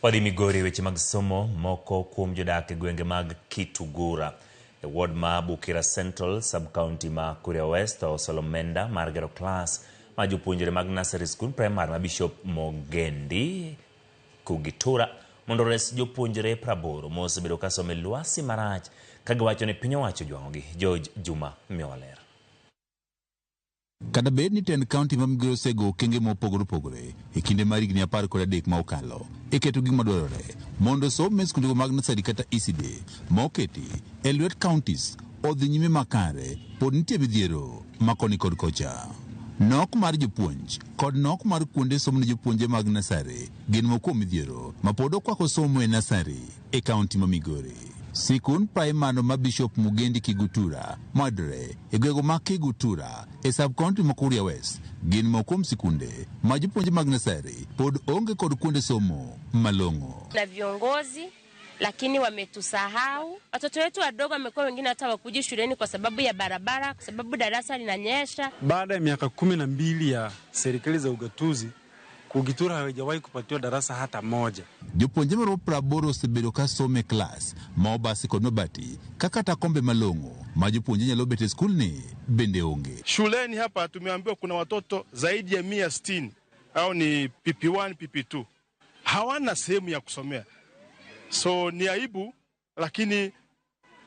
Wadhi Migori e weche mag somo, moko kuom jodak e gwenge mag Kitugura e ward ma Bukira Central, sub-county ma Kuria West osolo omenda mar gero klas ma jopuonjre mag nursery school primary ma Bishop Mogendi Kugitura mondo ores jopuonjre 80 mosebedo ka somo e lwasi marach ka giwacho ni piny owacho ojwang'ogi. George Juma miyowa ler. Kata bed ni tend kaunti ma Migori osego okenge mopogore opogore e kinde mar higni 13 ma okalo e keto gik madwarore mondo somo e skundego mag nasari kata ECD ma oketi e lwet counties odhi nyime makare, pod nitie midhiero ma koni kod kocha. Nok mar jopuonj kod nok mar kuonde somo ne jopuonje mag nasari gin moko kuom midhiero ma pod okwako somo e nasari e kaunti ma Migori. Sikund praimar ma Bishop Mugendi Kigutura mayudore e gwego ma Kigutura e sub-county ma Kuria West gin moko kuom sikunde ma jopuonje mag nasari pod onge kod kuonde somo malong'o. Na viongozi lakini wametusahau. Watoto wetu wadogo wamekuwa wengine hata wakuji shuleni kwa sababu ya barabara, kwa sababu darasa linanyesha. Baada ya miaka 12 ya serikali za ugatuzi, Kugitura hawajawahi kupatiwa darasa hata moja. Jopuonje maromo 80 osebedo ka somo e klas ma obasi kod mabati ka kata kombe malong'o ma jopuonje nyalo bet e skulni bende onge. Shuleni hapa tumeambiwa kuna watoto zaidi ya 160 au ni PP1, PP2 hawana sehemu ya kusomea, so ni aibu, lakini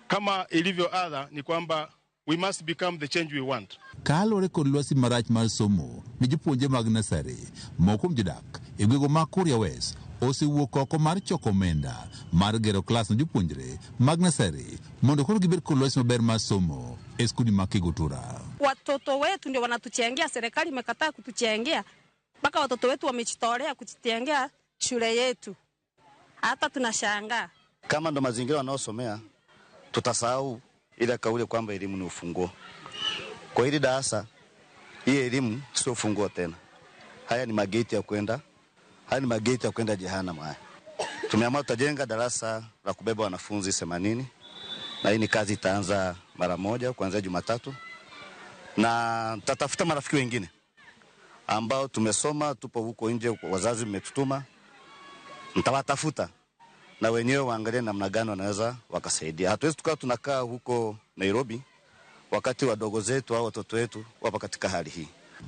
kama ilivyo adha ni kwamba we must become the change we want. Kaluwore kod lwasi marach mar somo ne jopuonje mag nasari, moko kuom jodak e gwego mag Kuria West osewuok oko mar choko omenda mar gero klas ne jopuonjre mag nasari mondo koro gibed kod lwasi maber mar somo e skundni mag Kigutura. Watoto wetu ndio wanatuchengea, serikali imekataa kutuchengea, mpaka watoto wetu wamejitolea kujitengea shule yetu, hata tunashangaa. Kama ndo mazingira wanaosomea, tutasahau ile kauli kwamba elimu ni ufunguo. Kwa hili darasa, hii elimu sio ufunguo tena. Haya ni mageti ya kwenda, haya ni mageti ya kwenda jehanamu haya. Tumeamua tutajenga darasa la kubeba wanafunzi 80 na hii ni kazi itaanza mara moja kuanzia Jumatatu, na tutatafuta marafiki wengine ambao tumesoma, tupo huko nje, wazazi mmetutuma, nitawatafuta na wenyewe waangalie namna gani wanaweza wakasaidia. Hatuwezi tukawa tunakaa huko Nairobi wakati wadogo zetu au watoto wetu wapo katika hali hii.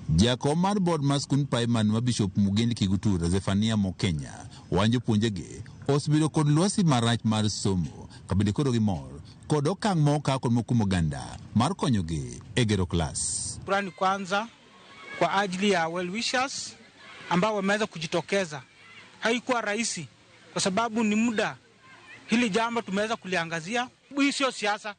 Jakom mar board mar skund primary ma Bishop Mugendi Kigutura Zephania Mokenya wacho jopuonjegi osebedo kod lwasi marach mar somo kabende koro gimor kod okang' ma okaw kod moko kuom oganda mar konyogi e gero klas. Shukrani kwanza kwa ajili ya well wishers ambao wameweza kujitokeza. Haikuwa rahisi kwa sababu ni muda hili jambo tumeweza kuliangazia. Hii sio siasa,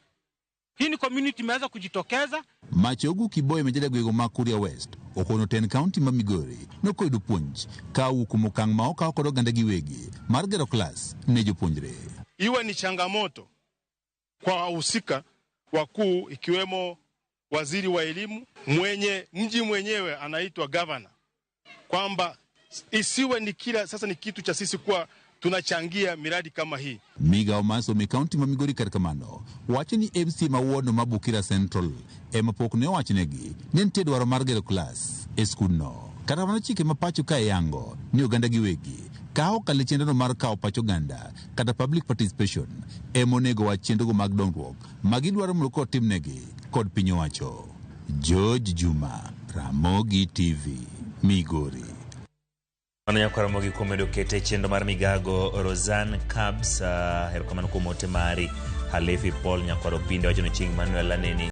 hii ni community imeweza kujitokeza. Machogu Kiboyo ma gwego ma Kuria West okono tend kaunti ma Migori nokoyudo puonj ka owuok kuom okang' ma okaw kod oganda giwegi mar gero klas ne jopuonjre. Iwe ni changamoto kwa wahusika wakuu ikiwemo waziri wa elimu, mwenye mji mwenyewe anaitwa gavana, kwamba isiwe ni kila sasa ni kitu cha sisi kuwa tunachangia miradi kama hii. Migawo mar somo e kaunti ma Migori kar kamano wacho ni MCA ma wuono ma Bukira Central ema pok ne owachnegi ni nitie dwaro mar gero klas e skundno. Kata kamano chike ma pacho kae yango ni oganda giwegi ka okalo e chenrono mar kawo pach oganda kata public participation ema onego wach chenrogo mag dongruok ma gidwaro mondo koro timnegi kod piny owacho. George Juma, Ramogi TV, Migori. Mano nyakwar Ramogi kuom medo kete e chenro mar migago Roseanne Cabs, erokamano kuom ote mari. Halifi Paul nyakwar Opinde wacho ni chieng' Manuel aneni.